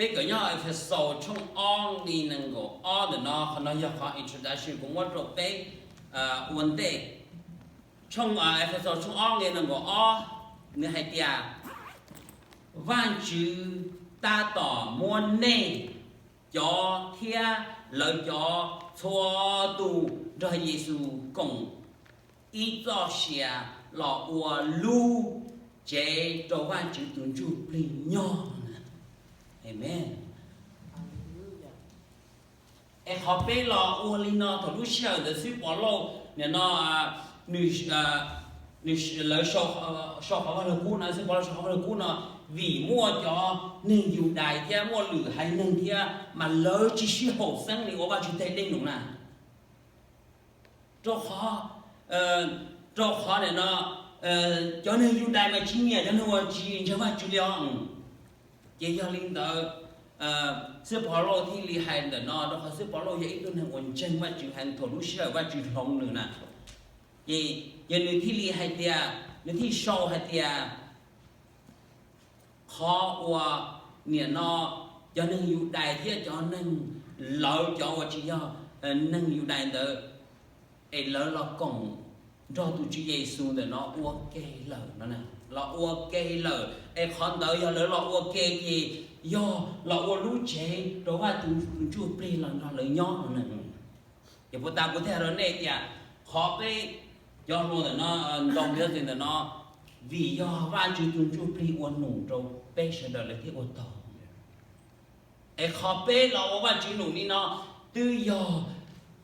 Peb kawm nyob Efexus tshooj ob nqe nees nkaum ob ntawm no, qhov no yog qhov introduction kuv muab rau peb ua ntej. Tshooj Efexus tshooj ob nqe nees nkaum ob, nws hais tias, Vajtswv tab tom muab nej cov thiab lawv cov txhua tus nrog Yexus koom ib txoj sia los ua lub tsev rau Vajtswv tus Ntsuj Plig nyob. Amees. Es qhov peb los ua li no thaum lub sij hawm ntawd xib Pov Lauj nim no, nws, nws, lawv sau qhov Vaj Lug Kub no, xib Pov Lauj sau qhov Vaj Lug Kub no vim muaj cov neeg Yudais thiab muaj lwm haiv neeg thiab mas lawv tsis sib haum xeeb li ua Vajtswv tes dej num na. Rau qhov, rau qhov nim no cov neeg Yudais mas tsis nyiam cov neeg uas tsis ntseeg Vajtswv li os. Ces yog li ntawd, xib Pov Lauj thiaj li hais ntawm no rau qhov xib Pov Lauj yog ib tug neeg uas ntseeg Vajtswv heev thaum lub sij hawm Vajtswv hloov nws na. Ces, ces nws thiaj li hais tias, nws thiaj sau hais tias, qhov uas nim no cov neeg Yudais thiab cov neeg, lawv cov uas tsis yog neeg Yudais ntawd, es lawv los koom nrog tus Tswv Yexus ntawm no ua ke lawm no, los ua ke lawm, es qhov ntawd yog lawv los ua ke ces yog los ua lub tsev rau Vaj Tswv tus Ntsuj Plig los nrog lawv nyob no. Ces puas tas kuv thiaj hais rau nej tias qhov peb cov hluas ntawm no, ntoo ntawm no, vim yog Vaj Tswv tus Ntsuj Plig ua num rau peb sawv daws lawv thiaj ua tau. Es qhov peb los ua Vaj Tswv num li no twb yog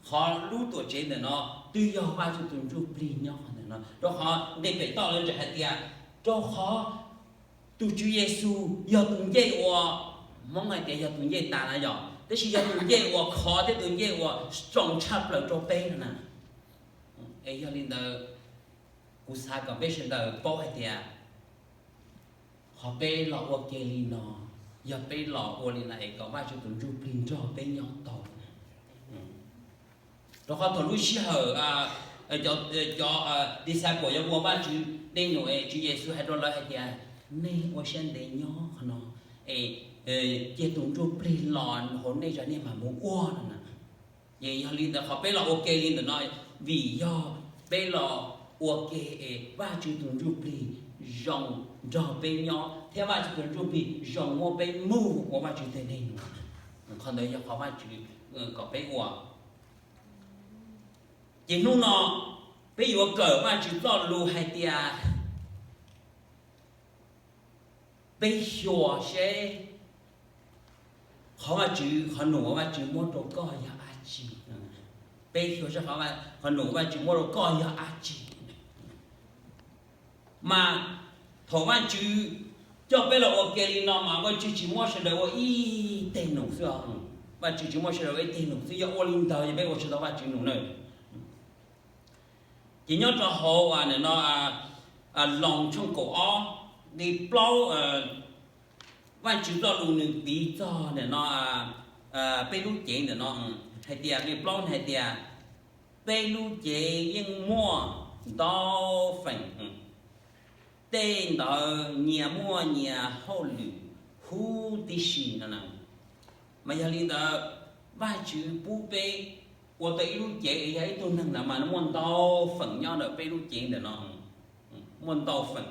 qhov lub tuam tsev ntawm no twb yog Vaj Tswv tus Ntsuj Plig nyob ntawm no, rau qhov nqe pem toj lawv tseem hais tias, rau qhov tus Tswv Yexus yog tus ncej uas, Hmoob hais tias yog tus ncej tas na yog, tab sis yog tus ncej uas khov thiab tus ncej uas strong tshaj plaws rau peb no na. Es yog li ntawd, kuv xav kom peb sawv daws paub hais tias qhov peb los ua ke li no, yog peb los ua li no es kom Vaj Tswv tus Ntsuj Plig nrog peb nyob tau. Rau qhov thaum lub sij hawm cov disciple yuav mus ua Vaj Tswv dej num es Tswv Yexus hais rau lawv hais tias, nej ua siab ntev nyob qhov no, es cia tus Ntsuj Plig los hauv nej tso nej mam mus ua no na. Ces yog li ntawd qhov peb los ua ke li ntawm no, vim yog peb los ua ke es Vaj Tswv tus Ntsuj Plig zoo nrog peb nyob thiab Vaj Tswv tus Ntsuj Plig zoo muab peb move ua Vaj Tswv tes dej num. Qhov ntawd yog qhov Vaj Tswv kom peb ua. Ces hnub no peb yuav kawm Vaj Tswv txoj lus hais tias, peb xyuas seb qhov Vaj Tswv, qhov num uas Vaj Tswv muab rau koj yog dab tsi. Peb xyuas seb qhov num Vaj Tswv muab rau koj yog dab tsi. Mas thaum Vaj Tswv coj peb los ua ke li no mas Vaj Tswv tsis muab sawv daws ua ib teg num xwb. Vaj Tswv tsis muab sawv daws ua ib teg num xwb, yog ua li ntawd yog peb ua tsis tau Vaj Tswv num na. Ces nyob rau hauv no, Loos tshooj kaum ob, nqe plaub, Vaj Tswv txoj lus nws piv txog ntawm no peb lub cev ntawm no hais tias, nqe plaub hais tias, peb lub cev yeej muaj ntau feem, tej ntawd nyias muaj nyias hauj lwm huv tib si no. Mas yog li ntawd, Vaj Tswv pub peb ua tau ib lub cev, yog ib tug neeg ntawd mas muaj ntau feem nyob ntawm peb lub cev ntawm no. Muaj ntau feem,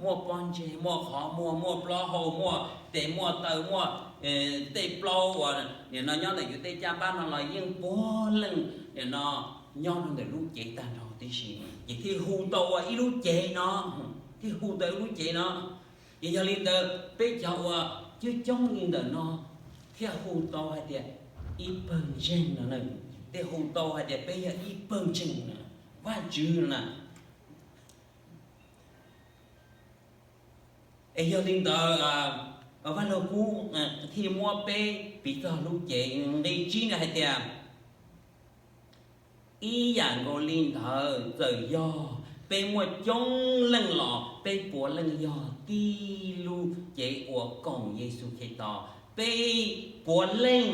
muaj pob ntseg, muaj qhov muag, muaj plaub hau, muaj tes, muaj taw, muaj tej plaub uas nim no nyob ntawm yus tej caj npab no los yeej puav leej nim no nyob rau ntawm lub cev tag nrho tib si, ces thiaj hu tau ua ib lub cev no, thiaj hu tau ib lub cev no. Ces yog li ntawd peb cov uas coob coob li ntawm no thiaj hu tau hais tias ib pawg ntseeg no, thiaj hu tau hais tias peb yog ib pawg ntseeg Vajtswv no na. Es yog li ntawd, Vaj Lug Kub thiaj muab peb piv txog lub cev nqe tsib no hais tias, ib yam nkaus li ntawd, txawm yog peb muaj coob leej los peb puav leej yog tib lub cev uas koom Yexus Khetos. Peb puav leej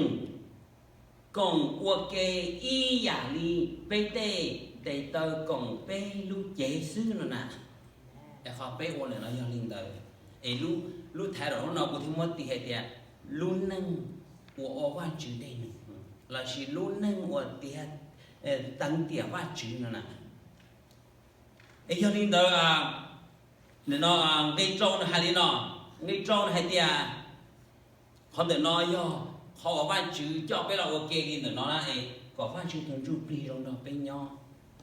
koom ua ke ib yam li peb tej tes taw koom peb lub cev xwb no na. Es qhov peb ua lawm no yog li ntawd. Es lub thaiv lam lub no kuv thiaj muab tis hais tias lub neej uas ua Vajtswv dej num, lossis lub neej uas tiav, teev tiam Vajtswv no na. Es yog li ntawd, nim no nqe rau nws hais li no, nqe rau nws hais tias, qhov ntawm no yog qhov uas Vajtswv coj peb los ua ke li ntawm no na, es kom Vajtswv tus Ntsuj Plig zoo nrog peb nyob,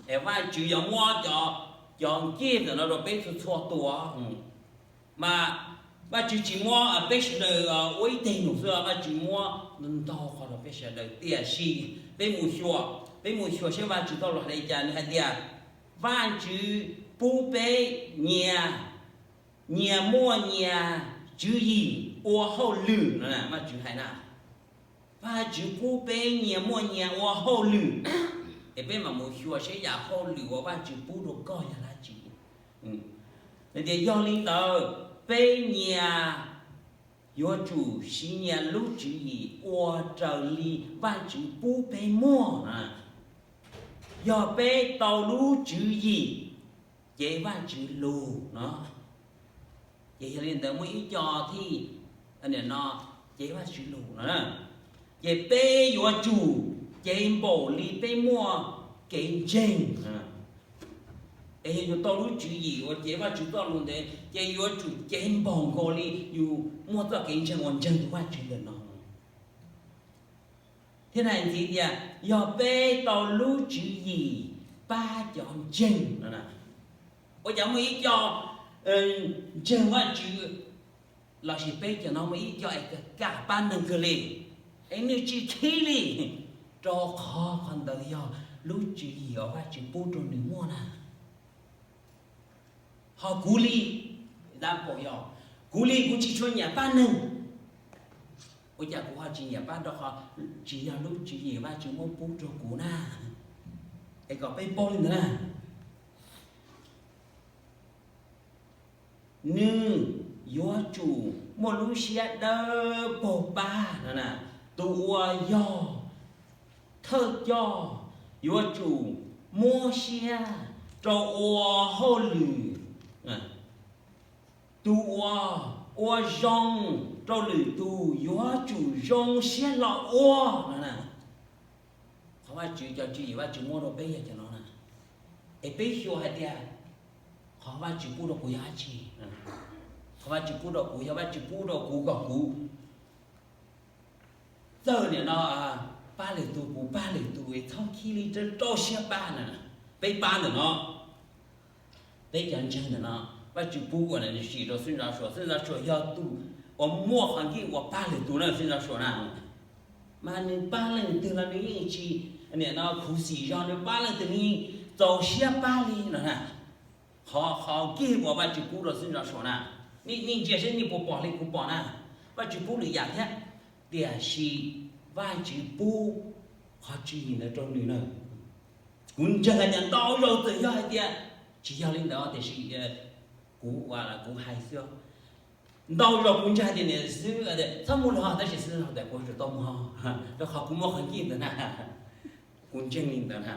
es Vajtswv yuav muab cov, cov gift ntawm no rau peb txhua txhua tus. Mas Vajtswv tsis muab peb sawv daws ua ib teg num xwb, Vajtswv muab ntau qhov rau peb sawv daws. Tiam sis peb mus xyuas, peb mus xyuas seb Vajtswv txoj lus hais li cas. Nws hais tias Vajtswv pub peb nyias, nyias muaj nyias tswv yim ua hauj lwm no, Vajtswv hais na. Vajtswv pub peb nyias muaj nyias ua hauj lwm, es peb mam mus xyuas seb yam hauj lwm uas Vajtswv pub rau koj yog dab tsi. Tias yog li ntawd, peb nyias yuav tsum siv nyias lub tswv yim ua raws li Vajtswv pub peb muaj. Yog peb tau lub tswv yim, ces Vajtswv lus no. Ces yog li ntawd muaj ib co thiaj, nim no, ces Vajtswv lus no, ces peb yuav tsum cev npaum li peb muaj kev ntseeg. Es yog yus tau lub tswv yim uas cev Vajtswv txoj lus ntawd, ces yuav tsum cev npaum nkaus li yus muaj txoj kev ntseeg uas ntseeg tus Vajtswv ntawm no. Thiab hais ntxiv tias yog peb tau lub tswv yim pab cov ntseeg no, ua cas muaj ib co ntseeg Vajtswv lossis peb cov no muaj ib co es kam pab neeg kawg li, es nws tsis khib li, rau qhov qhov ntawd yog lub tswv yim uas Vajtswv pub rau nws muaj na. Ho kuv li, dab pom yog, kuv li kuv tsis tshua nyiam pab neeg. Ua cas kuv ho tsis nyiam pab? Rau qhov tsis yog lub tswv yim Vajtswv muab pub rau kuv na. Es kom peb paub li ntawd na, nws yuav tsum muaj lub siab dawb paug pab no na. Tus uas yog thawj coj yuav tsum muab siab rau ua hauj lwm. Tus uas ua zoo rau lwm tus yuav tsum zoo siab hlo ua no na. Qhov Vajtswv cov tswv yim Vajtswv muab rau peb yog cov no na. Es peb xyuas hais tias qhov Vajtswv pub rau kuv yog dab tsi? Qhov Vajtswv pub rau kuv yog Vajtswv pub rau kuv kom kuv txawj nim no pab lwm tus, kuv pab lwm tus, txhob khib li, rau siab pab na. Peb pab ntawm no, peb cov ntseeg ntawm no, Vajtswv pub ua na, nws sim rau Xeeb Ntxwv Suav. Xeeb Ntxwv Suav yog tus uas muaj qhov nkeeg uas pab lwm tus na, Xeeb Ntxwv Suav na. Mas nws pab leej twg los nws yeej tsis, nim no khuv xim zog, nws pab leej twg nws yeej txaus siab pab li no na. Qhov, qhov nkeeg uas Vajtswv pub rau Xeeb Ntxwv Suav na, nej ntsia seb nej puas pom li kuv pom na. Vajtswv pub lwm yam thiab, tiam sis Vajtswv pub qhov tswv yim ntawd rau nws na. Kuv ntseeg hais tias ntau zaus txawm yog hais tias tsis yog li ntawd tiam sis kuv, kuv hais xwb. Ntau zaus kuv ntseeg hais tias niam xwb txhob mus los, tab sis xwb tias kuv tau mus, rau qhov kuv muaj qhov nkeeg ntawd na. Kuv ntseeg li ntawd na.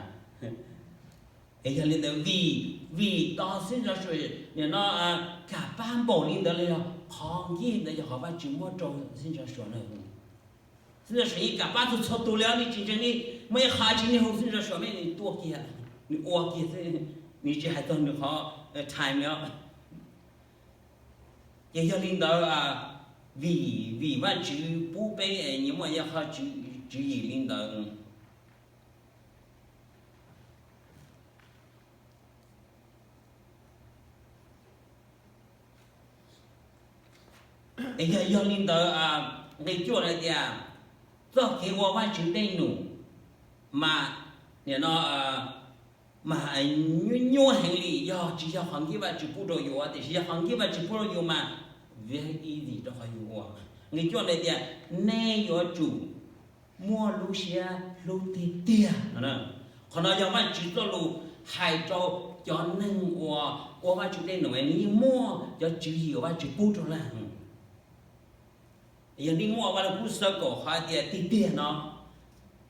Es yog li ntawd vim, vim tau Xeeb Ntxwv Suav nim no kam pab npaum li ntawd los yog qhov nkeeg ntawd yog qhov Vajtswv muab rau Xeeb Ntxwv Suav na. Xeeb Ntxwv Suav yeej kam pab txhua txhua tus li, nws tsis ntseeg li, muaj ib qho tsis, nws hu Xeeb Ntxwv Suav me nws tuaj kiag, nws ua kiag xwb, nws tsis hais txog nws qhov time li. Ces yog li ntawd, vim, vim Vajtswv pub peb nyias muaj ib qho tswv yim li ntawd. Es yog, yog li ntawd, nqe cuaj hais tias txoj kev ua Vajtswv dej num mas, nim no, mas nyuaj, nyuaj heev li, yog tsis yog qhov nkeeg Vajtswv pub rau yus, tiam sis yog qhov nkeeg Vajtswv pub rau yus mas very easy rau qhov yus ua. Nqe cuaj hais tias nej yuav tsum muaj lub siab hlub tiag tiag no. Qhov no yog Vajtswv txoj lus hais rau cov neeg uas ua Vajtswv dej num, nws yeej muaj cov tswv yim uas Vajtswv pub rau lawm. Yog nej muaj Vajluskub xav kom qhov tias tiag tiag no,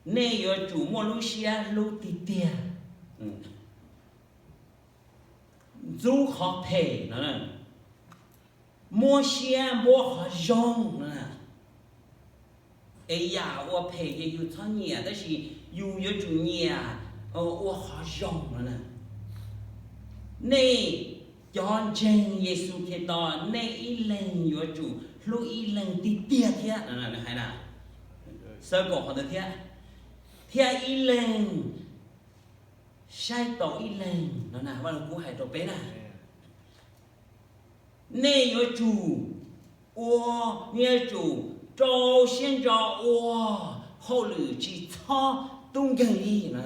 nej yuav tsum muaj lub siab hlub tiag tiag, ntxub qhov phem no, muab siab npuab qhov zoo no. Es yam ua phem ces yus txhob nyiam, tab sis yus yuav tsum nyiam ua qhov zoo no na. Nej cov ntseeg Yexus Khetos, nej ib leeg yuav tsum hlub ib leeg tiag tiag thiab no, nws hais na. Xav kom qhov ntawd thiab, thiab ib leeg saib taus ib leeg no na, Vaj Lug Kub hais rau peb na. Nej yuav tsum ua, nej yuav tsum rau siab ntso ua hauj lwm, tsis txhob tub nkeeg li no.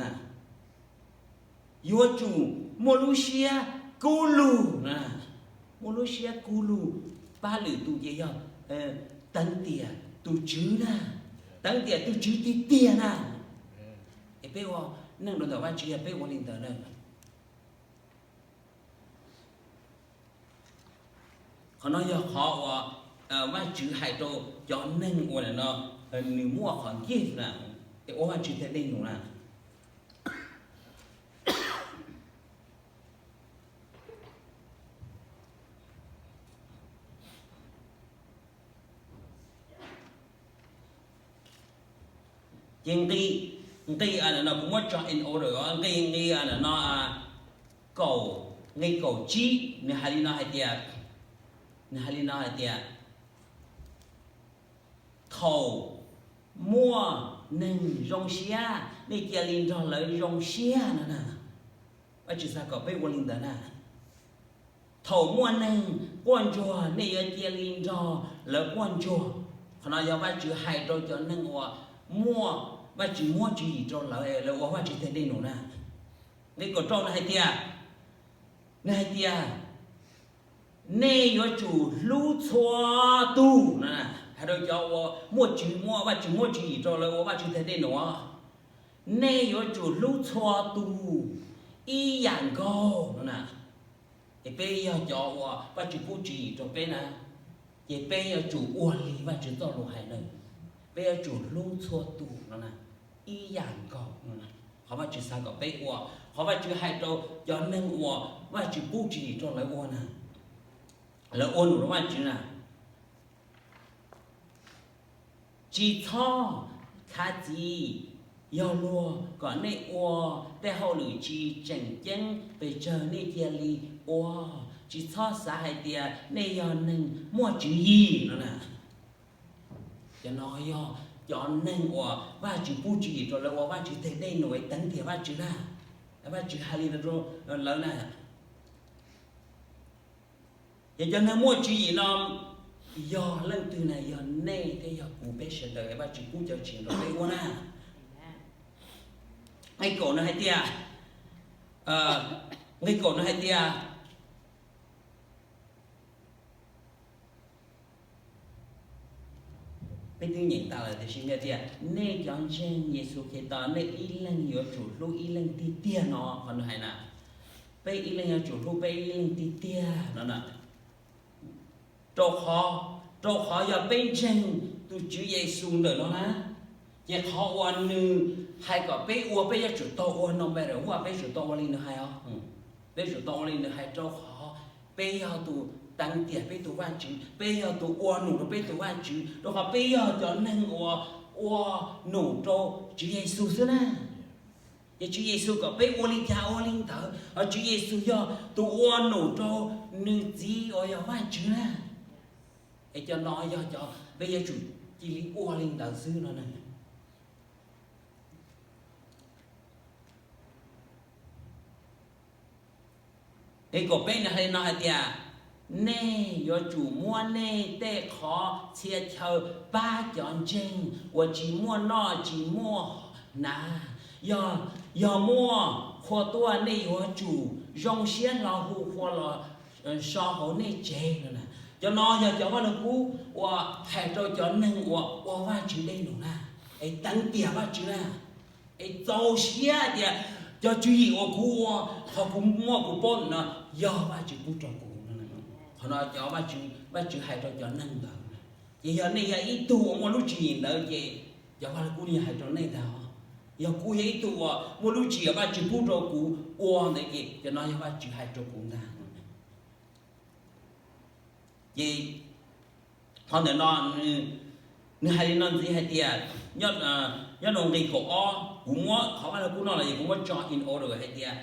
Yuav tsum muaj lub siab kub lug na, muaj lub siab kub lug. Pab lwm tus ces yog teev tiam tus Tswv na, teev tiam tus Tswv tiag tiag na. Es peb ua neej rau ntawm Vaj Tswv yog peb ua li ntawd na. Qhov no yog qhov uas Vaj Tswv hais rau cov neeg uas no, nws muaj qhov gift na, es ua Vaj Tswv tej dej num na. Ces nqi, nqi no kuv muab tso in order, nqi, nqi no, kaum, nqi kaum tsib, nws hais li no hais tias, nws hais li no hais tias, thaum muaj neeg zoo siab nej cia li nrog lawv zoo siab no na. Vaj Tswv xav kom peb ua li ntawd na. Thaum muaj neeg quaj ntsuag nej yuav cia li nrog lawv quaj ntsuag. Qhov no yog Vaj Tswv hais rau cov neeg uas muaj, Vaj Tswv muab tswv yim rau lawv, lawv ua Vaj Tswv tej dej num na. Nqi kaum rau nws hais tias, nws hais tias, nej yuav tsum hlub txhua tus no. Hais rau cov uas muaj tswv, muaj Vaj Tswv muab tswv yim rau lawv ua Vaj Tswv tej dej num, nej yuav tsum hlub txhua tus ib yam nkaus no na. Es peb yog cov uas Vaj Tswv pub tswv yim rau peb na, ces peb yuav tsum ua li Vaj Tswv txoj lus hais na. Peb yuav tsum hlub txhua tus no na, ib yam nkaus no na. Qhov Vaj Tswv xav kom peb ua, qhov Vaj Tswv hais rau cov neeg uas Vaj Tswv pub tswv yim rau lawv ua na, lawv ua num rau Vaj Tswv na. Tsis txhob khav txiv, yog luag kom nej ua tej hauj lwm tsis tseem ceeb pes tsawg nej cia li ua. Tsis txhob xav hais tias nej yog neeg muaj tswv yim no na. Cov no yog cov neeg uas Vaj Tswv pub tswv yim rau lawv ua Vaj Tswv tej dej num, teev tiam Vaj Tswv na, Vaj Tswv hais li no rau lawv na. Ces cov neeg muaj tswv yim no yog leej twg na? Yog nej thiab yog kuv, peb sawv daws es Vaj Tswv pub cov tswv yim rau peb ua na. Nqi kaum no hais tias, nqi kaum no hais tias, peb twb nyeem tas lawm tiam sis nws tias nej cov ntseeg Yexus Khetos nej ib leeg yuav tsum hlub ib leeg tiag tiag no. Qhov nws hais na, peb ib leeg yuav tsum hlub peb ib leeg tiag tiag no na. Rau qhov, rau qhov yog peb ntseeg tus Tswv Yexus ntawm no na, ces qhov uas nws hais kom peb ua peb yuav tsum tau ua no, peb yuav tsum tau ua li nws hais os. Peb yuav tsum tau ua li nws hais rau qhov peb yog tus teev tiam peb tus Vaj Tswv, peb yog tus ua num rau peb tus Vaj Tswv, rau qhov peb yog cov neeg uas ua num rau Tswv Yexus xwb na. Ces Tswv Yexus kom peb ua li cas ua li ntawd, Tswv Yexus yog tus ua num rau nws Txiv uas yog Vaj Tswv na. Es cov no yog cov peb yuav tsum cia li ua li ntawd xwb no na. Nqi kaum peb nws hais li no hais tias, nej yuav tsum muab nej tej qhov txhia chaw pab cov ntseeg uas tsis muaj noj tsis muaj hnav. Yog, yog muaj qhua tuaj nej yuav tsum zoo siab hlo hu qhua los so hauv nej tsev no na. Cov no yog cov Vaj Lug Kub uas hais rau cov neeg uas ua Vaj Tswv dej num na, es teev tiam Vaj Tswv na, es txaus siab tias cov tswv yim uas kuv ua, qhov kuv muaj kuv paub no yog Vaj Tswv pub rau kuv. Qhov no cov Vaj Tswv, Vaj Tswv hais rau cov neeg ntawd. Ces yog nej yog ib tug uas muaj lub tswv yim ntawd ces cov Vaj Lug Kub hais rau nej ntag. Yog kuv yog ib tug uas muaj lub tswv yim Vaj Tswv pub rau kuv ua ntawd ces cov no yog Vaj Tswv hais rau kuv ntag. Ces qhov ntawm no nws, Nws hais li no ntxiv hais tias, nyob rau nqe kaum ob, kuv muab qhov Vaj Lug Kub no los yog kuv muab tso in order hais tias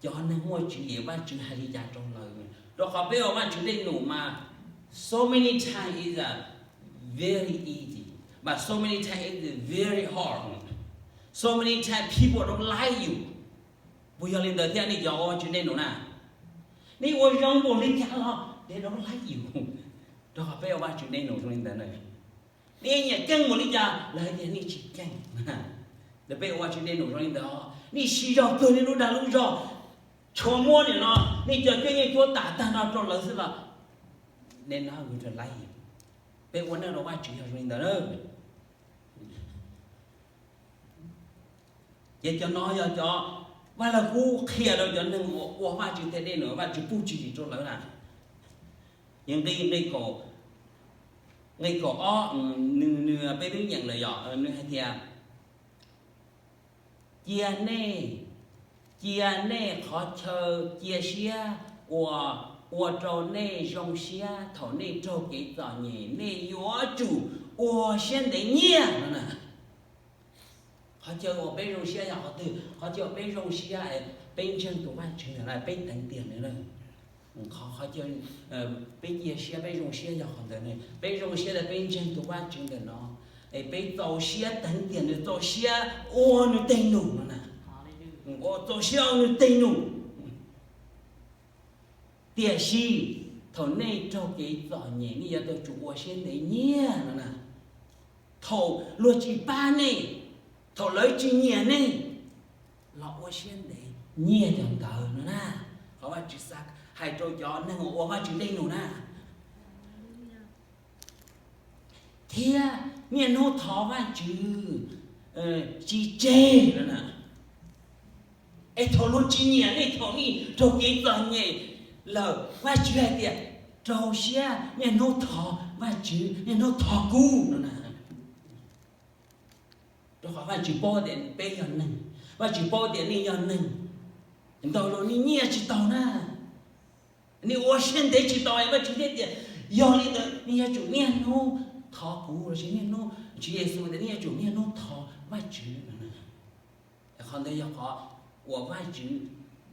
cov neeg muaj tswv yim Vajtswv hais li cas rau lawv. Rau qhov peb ua Vajtswv dej num mas, so many times is a very easy, but so many times is very hard. So many times people don't like you. Puas yog li ntawd thiab nej cov ua Vajtswv dej num na? Nej ua zoo npaum li cas los they don't like you. Rau qhov peb ua Vajtswv dej num zoo li ntawd na. Nej nyiam keej npaum li cas los hais tias nej tsis keej. Ntawd peb ua Vajtswv dej num zoo li ntawd, nej siv zog kawg nej lub dag lub zog, tshuav muab nim no nej cov cuab yeej cuab tas tag no rau lawv xwb los they not going to like you. Peb ua neej rau Vajtswv yog zoo li ntawd na. Ces cov no yog cov Vaj Lug Kub qhia rau cov neeg uas ua Vajtswv tej dej num, Vajtswv pub tswv yim rau lawv na. Yog nqe, nqe kaum ob, nws, nws peb twb nyeem lawm yog nws hais tias, cia nej, cia nej qhov chaw cia siab uas ua rau nej zoo siab thaum nej raug kev txom nyem, nej yuav tsum ua siab ntev nyiaj no na. Qhov chaw uas peb zoo siab yog qhov twg? Qhov chaw uas peb zoo siab, peb ntseeg tus Vajtswv ntawm no, peb teev tiam nws na. Qhov, qhov chaw peb cia siab, peb zoo siab yog qhov ntawd ne. Peb zoo siab rau peb ntseeg tus Vajtswv ntawm no, es peb txaus siab teev tiam nws, txaus siab ua nws tej num no na. Txaus siab ua nws tej num. Tiam sis thaum nej raug kev txom nyem nej yuav tau tsum ua siab ntev nyiaj no na. Thaum luag tsis pab nej, thaum lawv tsis nyiam nej, los ua siab ntev nyiaj cov ntawd no na. Qhov Vajtswv hais rau cov neeg uas ua Vajtswv dej num na. Thiab niaj hnub thov Vajtswv tsis tseg no na. Es thaum luag tsis nyiam nej, thaum nej raug kev txom nyem lawm, Vajtswv hais tias rau siab niaj hnub thov Vajtswv, niaj hnub thov kuv no na. Rau qhov Vajtswv paub tias peb yog neeg, Vajtswv paub tias nej yog neeg, ntau zaus nej nyiaj tsis tau na, nej ua siab ntev tsis tau, Vajtswv thiaj tias yog li ntawd nej yuav tsum niaj hnub thov kuv lossis niaj hnub, Tswv Yexus tias nej yuav tsum niaj hnub thov Vajtswv no. Qhov ntawd yog qhov uas Vajtswv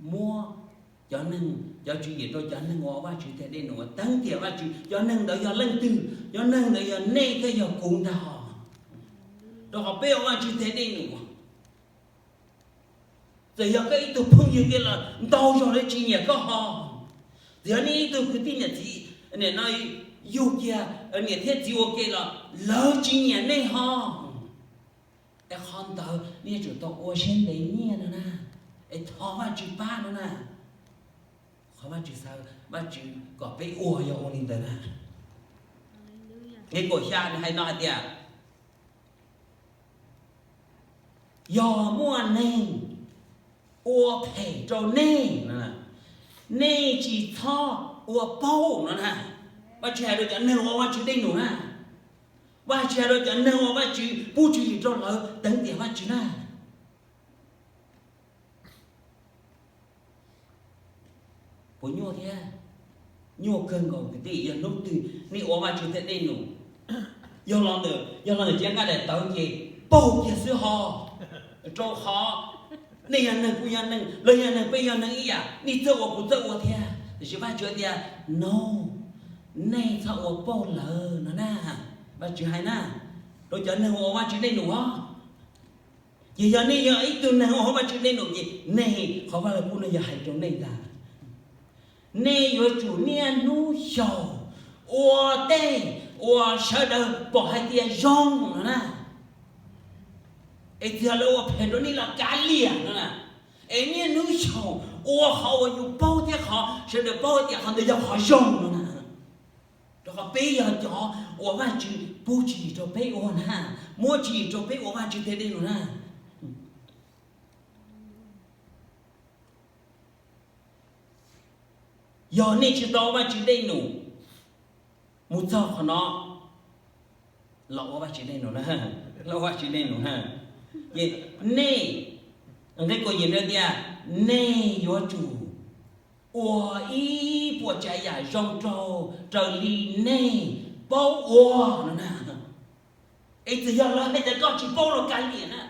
muab cov neeg, cov tswv yim rau cov neeg uas ua Vajtswv tej dej num, teev tiam Vajtswv. Cov neeg ntawd yog leej twg? Cov neeg ntawd yog nej thiab yog kuv ntag. Rau qhov peb ua Vajtswv tej dej num, txawm yog koj ib tug phooj ywg kiag los ntau zaus lawv tsis nyiam koj ho. Txawm yog nej ib tug kwv tij niam txiv, nim no yug kiag niam thiab txiv ua ke los lawv tsis nyiam nej ho. Es qhov ntawd nej yuav tsum tau ua siab ntev nyiaj no na, es thov Vajtswv pab no na. Qhov Vajtswv xav, Vajtswv kom peb ua yog ua li ntawd na. Nqe kaum xya nws hais no hais tias, yog muaj neeg ua phem rau nej, nej tsis txhob ua paub no na. Vajtswv hais rau cov neeg uas ua Vajtswv dej num na. Vajtswv hais rau cov neeg uas Vajtswv pub tswv yim rau lawv teev tiam Vajtswv na. Puas nyuaj thiab? Nyuaj kawg nkaus kwv tij. Yog hnub twg nej ua Vajtswv tej dej num, yog los ntawm, yog los ntawm cev nqaij daim tawv ces paug kiag xwb ho. Rau qhov nej yog neeg kuv yog neeg, lawv yog neeg peb yog neeg ib yam, nej txawj ua kuv txawj ua thiab. Tiam sis Vajtswv tias no, nej txhob ua paug lawv no na. Vajtswv hais na, rau cov neeg ua Vajtswv dej num os. Ces yog nej yog ib tug neeg ua Vajtswv dej num ces nej, qhov Vaj Lug Kub no yog hais rau nej ntag. Nej yuav tsum niaj hnub xyaum ua tej uas sawv daws pom hais tias zoo no na. Es txawm lawv ua phem rau nej los kav liam no na. Es niaj hnub xyaum ua qhov uas yus paub thiab qhov sawv daws paub tias qhov ntawd yog qhov zoo no na. Rau qhov peb yog cov uas Vajtswv pub tswv yim rau peb ua na, muab tswv yim rau peb ua Vajtswv tej dej num na. Yog nej tsis tau ua Vajtswv dej num, mus txog qhov no los ua Vajtswv dej num na, los ua Vajtswv dej num na. Ces nej, nqe kaum yim nws tias, nej yuav tsum ua ib puas tsav yam zoo rau raws li nej paub ua no na. Es txawm yog lawv hais tias koj tsis paub los kav liam na,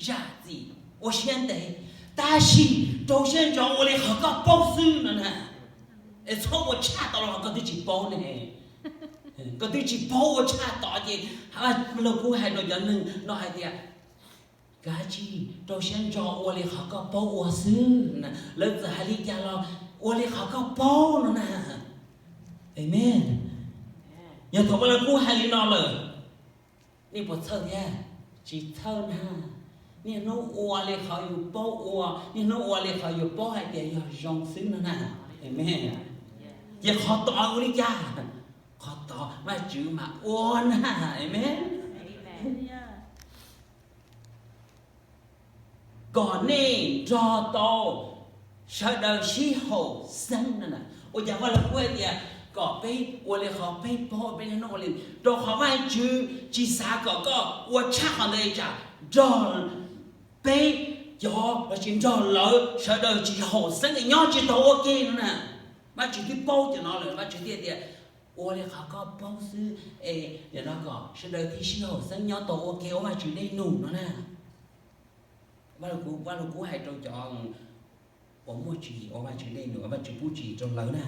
zam txim ua siab ntev, tab sis rau siab ntso ua li qhov koj paub xwb no na. Es txhob ua tshaj tod los koj twb tsis paub ne. Koj twb tsis paub ua tshaj tod ces, los kuv hais rau cov neeg no hais tias, kav tsij rau siab ntso ua li qhov koj paub ua xwb. Lawv txawm hais li cas los ua li qhov koj paub no na. Amen. Yog thaum ua lawv kuj hais li no lawm, nej puas txhawj thiab? Tsis txhawj na. Niaj hnub ua li qhov yus paub ua, niaj hnub ua li qhov yus paub hais tias yog zoo xwb no na. Amen. Ces qhov tod ua li cas? Qhov tod Vajtswv mam ua na. Amen. Kom nej nrog tau sawv daws sib haum xeeb no na. Ua cas Vaj Lug Kub hais tias kom peb ua li qhov peb paub, peb niaj hnub ua li? Rau qhov Vajtswv tsis xav kom koj ua tshaj qhov ntawd, tsam nrog peb cov los sis nrog lawv sawv daws tsis haum xeeb es nyob tsis tau ua ke no na. Vajtswv twb paub cov no lawm, Vajtswv thiaj tias ua li qhov koj paub xwb es nim no kom sawv daws thiaj sib haum xeeb nyob tau ua ke ua Vajtswv dej num no na. Vaj Lug Kub hais rau cov uas muaj tswv yim ua Vajtswv dej num, Vajtswv pub tswv yim rau lawv na.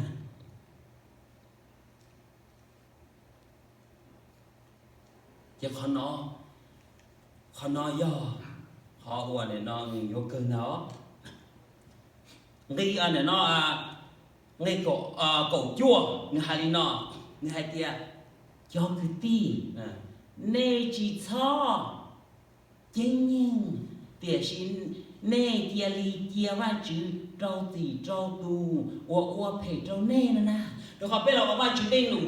Ces qhov no, qhov no yog qhov uas nim no nws yuav kawg ntawd. Nqi nim no, nqi kaum cuaj nws hais li no, nws hais tias, cov kwv tij, nej tsis txhob ceeb nyeej, tiam sis nej cia li cia Vajtswv rau txim rau tus uas ua phem rau nej no na. Rau qhov peb los ua Vajtswv dej num,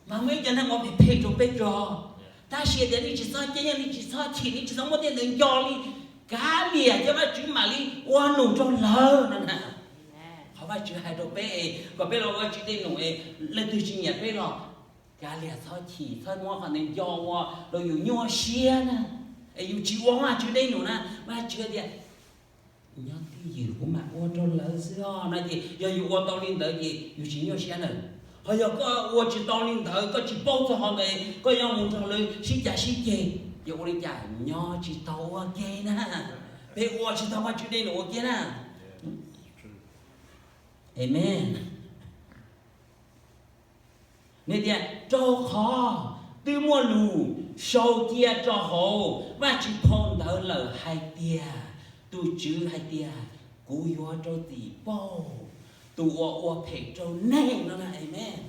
mas muaj ib cov neeg ua phem phem rau peb tso, tab sis tias nej tsis txhob ceeb nyeej, nej tsis txhob chim, nej tsis txhob muab tej ntawd nco li, kav liam ces Vajtswv mam li ua num rau lawv no na. Qhov Vajtswv hais rau peb es kom peb los ua Vajtswv dej num es leej twg tsis nyiam peb los kav liam, txhob chim, txhob muab qhov ntawd nco ua rau yus nyuaj siab na. Es yus tsis ua Vajtswv dej num na, Vajtswv tias, nyob twj ywm kuv mam ua rau lawv xwb os no ces yog yus ua tau li ntawd ces yus tsis nyuaj siab lawm. Ho yog koj ua tsis tau li ntawd, koj tsis paub txog qhov ntawd, koj yuav mus nrog lawv sib cav sib ceg, yuav ua li cas nyob tsis tau ua ke na. Peb ua tsis tau Vajtswv dej num ua ke na. Amen. Nws tias, rau qhov twb muaj lus sau cia rau hauv Vajtswv phau ntawv lawm hais tias, tus Tswv hais tias, kuv yuav rau txim pauj tus uas ua phem rau nej no na. Amen.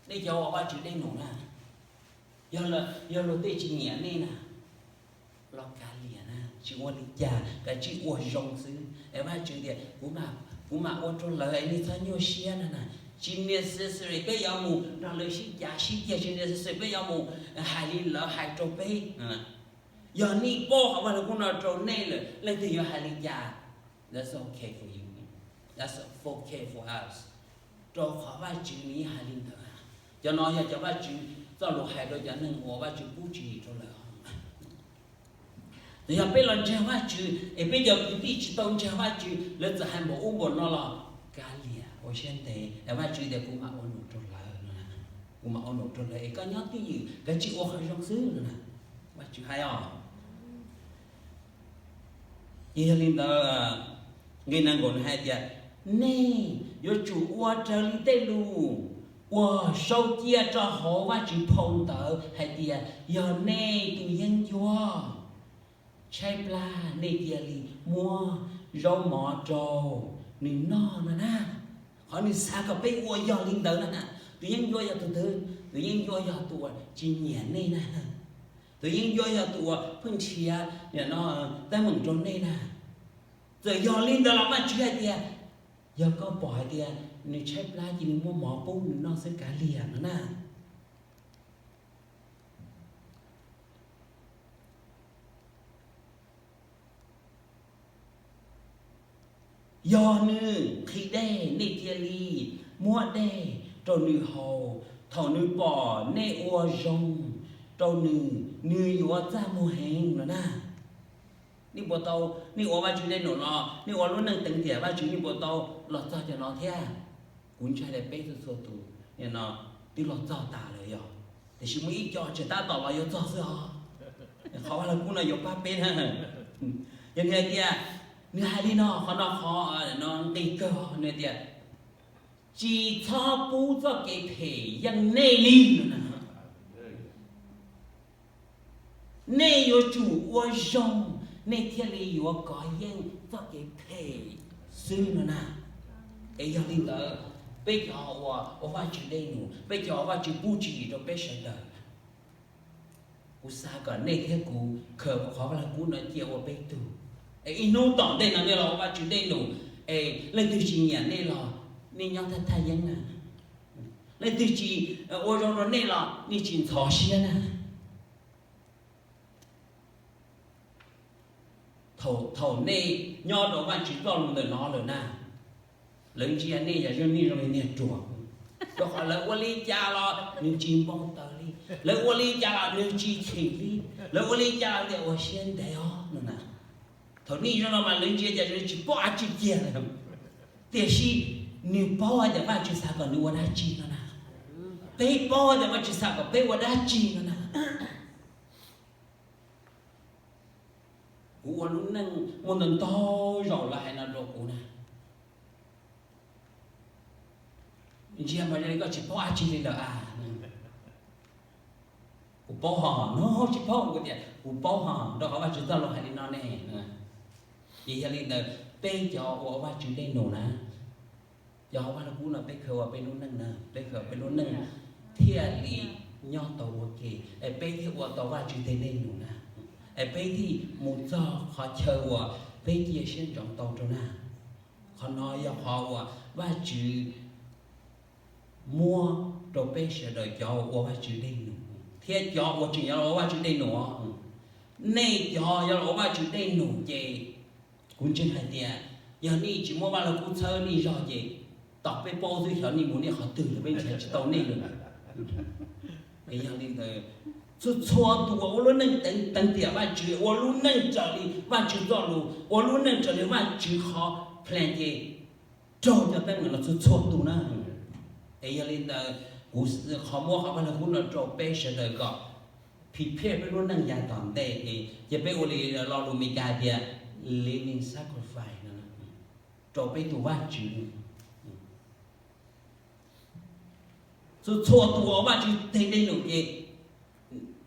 Nej cov uas Vajtswv dej num na, yog luag tej tsis nyiam nej na, los kav liam na, tsis ua li cas, kav tsij ua zoo xwb es Vajtswv tias, kuv mam ua rau lawv es nej txhob nyuaj siab no na. Tsis necessary peb yuav mus nrog lawv sib cav sib ceg, tsis necessary peb yuav mus hais li lawv hais rau peb. Yog nej paub qhov Vajluskub no rau nej lawm, leej twg yuav hais li cas, that's okay for you, that's okay for us. Rau qhov Vajtswv nws yeej hais li ntawd. Cov no yog cov Vajtswv txoj lus hais rau cov neeg uas Vajtswv pub tswv yim rau lawm. Txawm yog peb los ntseeg Vajtswv es peb cov kwv tij tsis tau ntseeg Vajtswv, lawv txawm hais npaum ub npaum no los kav liam, ua siab ntev, es Vajtswv tias kuv mam ua num rau lawv no, kuv mam ua num rau lawv es koj nyob twj ywm, kav tsij ua qhov zoo xwb no na. Vajtswv hais os. Ces yog li ntawd, nqe nees nkaum nws hais tias, nej yuav tsum ua raws li tej lus uas sau cia rau hauv Vajtswv phau ntawv hais tias, yog nej tus yeeb ncuab tshaib plab, nej cia li muab zaub mov rau nws noj no na. Qhov nws xav kom peb ua yog li ntawd na. Tus yeeb ncuab yog tus twg? Tus yeeb ncuab yog tus uas tsis nyiam nej na. Tus yeeb ncuab yog tus uas pheej nrhiav nim no teeb meem rau nej na. Txawm yog li ntawd los Vajtswv hais tias, yog koj pom hais tias nws tshaib plab ces nws muab mov pub nws noj xwb kav liam no na. Yog nws nqhis dej, nej cia li muab dej rau nws haus. Thaum nws pom nej ua zoo rau nws, nws yuav txaj muag heev no na. Nej puas tau, nej ua Vajtswv dej num los nej ua lub neej teev tiam Vajtswv, nej puas tau los txog cov no thiab? Kuv ntshai tias peb txhua txhua tus nim no twb los txog tas lawm yog. Tiam sis muaj ib co tseem tab tom los yuav txog xwb os. Qhov Vaj Lug Kub no yuav pab peb na. Yog nws hais tias, nws hais li no, qhov no qhov no nqis kawg, nws tias, tsis txhob pub txoj kev phem yeej nej li no na. Nej yuav tsum ua zoo, nej thiaj li yuav kov yeej txoj kev phem xwb no na. Es yog li ntawd, peb cov uas ua Vajtswv dej num, peb cov uas Vajtswv pub tswv yim rau peb sawv daws, kuv xav kom nej thiab kuv khaws qhov Vaj Lug Kub no cia ua peb tug. Es ib hnub tom ntej no nej los ua Vajtswv dej num, es leej twg tsis nyiam nej los nej nyob thaj thaj yeeb na. Leej twg tsis ua zoo rau nej los nej tsis ntxhov siab na. Thaum, thaum nej nyob rau Vajtswv txoj lus ntawm no lawm na, lawv ntsia nej yam zoo, nej zoo li niag ruam, rau qhov lawv ua li cas los nws tsis npau taws li, lawv ua li cas los nws tsis chim li, lawv ua li cas los tias ua siab ntev os no na. Thaum nej zoo no mas lawv ntsia cas zoo li tsis paub dab tsi kiag li. Tiam sis nws paub hais tias Vajtswv xav kom nws ua dab tsi no na. Peb paub hais tias Vajtswv xav kom peb ua dab tsi no na. Kuv ua lub neej muaj ntau ntau zaus lawv hais no rau kuv na. Ntsia mas zoo li koj tsis paub dab tsi li lawm a. Kuv paub hos no, tsis paub, kuv tias kuv paub hos, rau qhov Vajtswv txoj lus hais li no ne. Ces yog li ntawd peb cov ua Vajtswv dej num na, cov Vaj Lug Kub no peb khaws ua peb lub neej na, peb khaws ua peb lub neej thiaj li nyob tau ua ke, es peb thiaj ua tau Vajtswv tej dej num na, es peb thiaj mus txog qhov chaw uas peb cia siab ntsoov tau rau na. Qhov no yog qhov uas Vajtswv muab rau peb sawv daws cov ua Vajtswv dej num thiab cov uas tseem yuav los ua Vajtswv dej num. Nej cov yuav los ua Vajtswv dej num ces kuv ntseeg hais tias yog nej tsis muab Vaj Lug Kub txhawb nej zog ces tom peb paub xwb xyov nej mus nej qhov twg lawm, peb nrhiav tsis tau nej lawm. Yog li ntawd, txhua txhua tus uas ua lub neej teev, teev tiam Vajtswv, ua lub neej raws li Vajtswv txoj lus, ua lub neej raws li Vajtswv qhov plan ces raug cov teeb meem no txhua txhua tus na. Es yog li ntawd, kuv qhov muab qhov Vaj Lug Kub no rau peb sawv daws kom prepare peb lub neej yav tom ntej, ces peb ua li lo lus Meskas tias living sacrifice no, rau peb tus Vajtswv. Txhua txhua tus ua Vajtswv tej dej num ces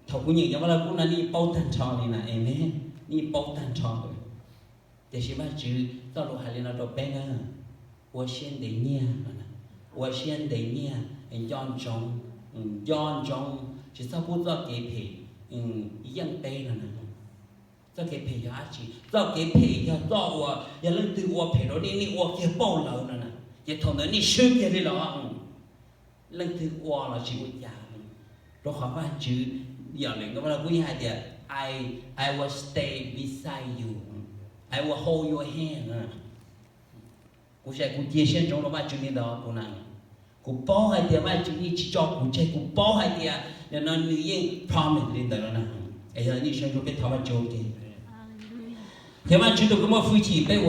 thaum kuv nyeem cov Vaj Lug Kub no nej paub tag nrho li na, amen, nej paub tag nrho. Tiam sis Vajtswv txoj lus hais li no rau peb na, ua siab ntev nyiaj, ua siab ntev nyiaj, nco ntsoov, nco ntsoov tsis txhob pub txoj kev phem yeej peb no na. Txoj kev phem yog dab tsi? Txoj kev phem yog txoj uas yog leej twg ua phem rau nej, nej ua kiag pauj lawv no na, ces thaum ntawd nej swb kiag li los. Leej twg ua los tsis ua cas, rau qhov Vajtswv, yam li Vaj Lug Kub hais tias, I, I will stay beside you, I will hold your hand. Kuv xav kuv cia siab ntsoov rau Vajtswv li ntawd, kuv na, kuv paub hais tias Vajtswv yeej tsis tso kuv tseg, kuv paub hais tias nim no nws yeej promise li ntawd no na. Es yog li ntawd sawv daws peb thov Vajtswv ua ke, thiab Vajtswv tus kws muaj hwj chim peb ua